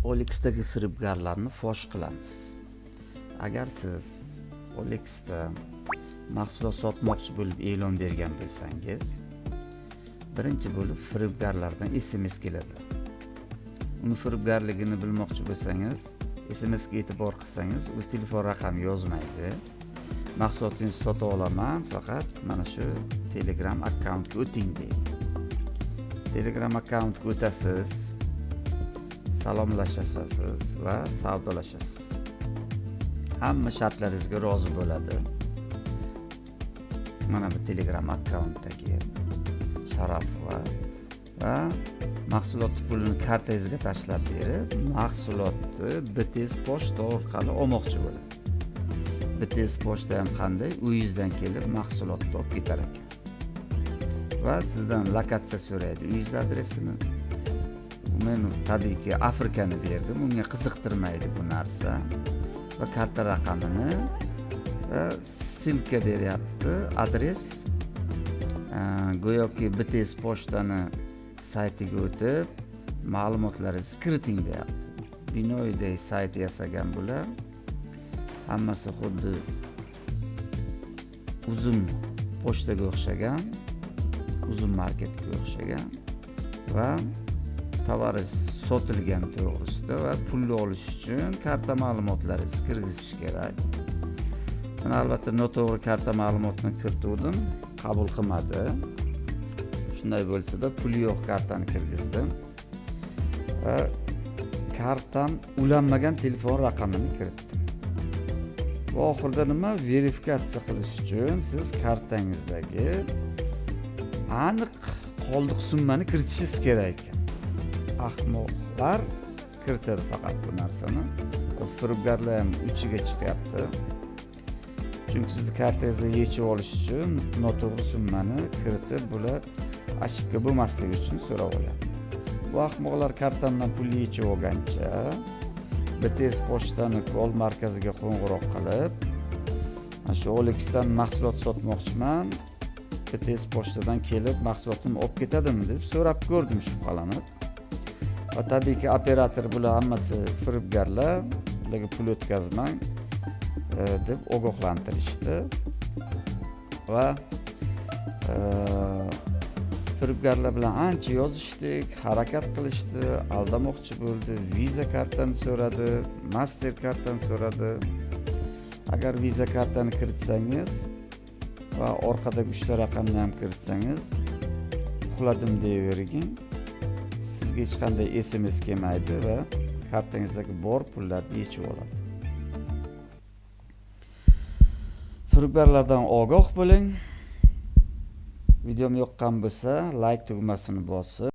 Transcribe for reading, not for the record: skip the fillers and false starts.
OLXdagi firibgarlarni fosh qilamiz. Agar siz OLXda mahsulot sotmoqchi bo'lib e'lon bergan bo'lsangiz, birinchi bo'lib firibgarlardan SMS keladi. Uni firibgarligini bilmoqchi bo'lsangiz, SMS ga e'tibor qilsangiz, u telefon raqami yozmaydi. Mahsulotingizni sota olaman, faqat mana shu Telegram akkauntga o'ting deydi. Telegram akkauntga o'tasiz, salomlashasiz va savdolashasiz. Hamma shartlaringizga rozi bo'ladi. Mana bu Telegram akkauntdagi Sharafova va mahsulotni pulini kartangizga tashlab berib, mahsulotni BTS pochta orqali olmoqchi bo'ladi. BTS pochta ham qanday? Uyingizdan kelib mahsulotni olib ketar ekan. Va sizdan lokatsiya so'raydi, uyingiz adresini. Men tabiiyki Afrikani berdim, unga qiziqtirmaydi bu narsa. Va karta raqamini va ссылка beryapti, adres. Go'yoki BTS pochtani saytiga o'tib, ma'lumotlaringizni kiriting deyapti. Binoyiday sayt yasagan bular. Hammasi xuddi Uzum pochtaga o'xshagan, Uzum marketga o'xshagan va tovaringiz sotilgan to'g'risida va pulni olish uchun karta ma'lumotlaringizni kirgizish kerak. Men albatta noto'g'ri karta ma'lumotini kirituvdim, qabul qilmadi. Shunday bo'lsa-da, puli yo'q kartani kirgizdim. Va kartam ulanmagan telefon raqamini kiritdim. Va oxirida nima? Verifikatsiya qilish uchun siz kartangizdagi aniq qoldiq summani kiritishingiz kerak ekan. Ahmoqlar kiritadi faqat bu narsani. Firibgarlar ham uchiga chiqyapti. Chunki sizni kartangizni yechib olish uchun noto'g'ri summani kiritib, bular ошибка bo'lmasligi uchun so'rab olyapti. Bu ahmoqlar kartamdan pul yechib olgancha BTS pochtani call markaziga qo'ng'iroq qilib, mana shu OLXdan mahsulot sotmoqchiman, BTS pochtadan kelib mahsulotimni olib ketadimi deb so'rab ko'rdim shubhalanib. Va tabiiyki operator bular hammasi firibgarlar, ularga pul o'tkazmang deb ogohlantirishdi. Va firibgarlar bilan ancha yozishdik, harakat qilishdi, aldamoqchi bo'ldi, Visa kartani so'radi, Master kartani so'radi. Agar Visa kartani kiritsangiz va orqadagi uchta raqamni ham kiritsangiz, uxladim deyavergin, sizga hech qanday SMS kelmaydi va kartangizdagi bor pullarni yechib oladi. Firibgarlardan ogoh bo'ling. Videom yoqqan bo'lsa, like tugmasini bosib